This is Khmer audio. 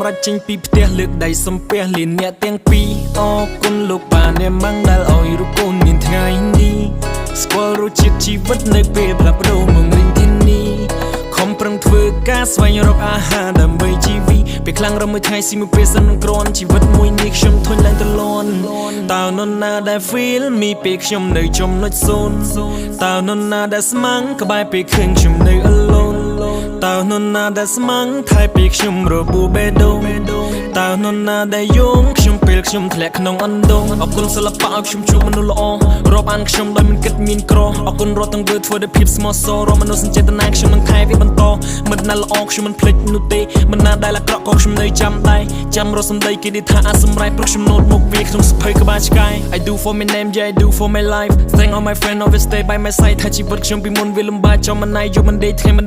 សម្រេចចេញពីផ្ទះលើកដៃសំពះលាអ្នកទាំងពីរអរគុណលោកប៉ាអ្នកម៉ាំងដែលឲ្យរូបកូនមានថ្ងៃនេះស្គាល់រសជាតិជីវិតនៅពេលផ្លាស់ប្ដូរមករៀងធានីខំប្រឹងធ្វើការស្វែងរកអាហារដើម្បីជីវិតពេលខ្លាំងរំមួយថ្ងៃស៊ីមួយពេលសិននឹងគ្រាន់ជីវិតមួយនេះខ្ញុំធុញឡើងទៅលន់តើនរណាដែល feel me ពេលខ្ញុំនៅចំណុចសូន្យតើនរណាដែលស្មាំងក្បែរពេលឃើញខ្ញុំនៅ alone តើនរណាដែលស្មាំងថែពេលខ្ញុំរបួសបេះដូងតើនរណាដែលយោងខ្ញុំពេលខ្ញុំធ្លាក់ក្នុងអណ្ដូងអរគុណសិល្បៈឲ្យខ្ញុំជួបមនុស្សល្អរាប់អានខ្ញុំដោយមិនគិតមានក្រអរគុណរាល់ទង្វើធ្វើដោយភាពស្មោះសររាល់មនុស្សចេតនាខ្ញុំនឹងថែវាបន្តមិត្តណាល្អខ្ញុំមិនភ្លេចនោះទេមិនណាដែលអាក្រក់ក៏ខ្ញុំនៅចាំដែរចាំរកសម្ដីគេនិយាយថាអាសម្រែព្រោះខ្ញុំណូតមុខវាក្នុងសភៅក្បាលឆ្កែ I do for my name, yeah, I do for my life. Thank all my friend, always stay by my side. ថាជីវិតខ្ញុំពីមុនវាលំបាកចំមិនណៃយប់មិនដេកថ្ងៃមិន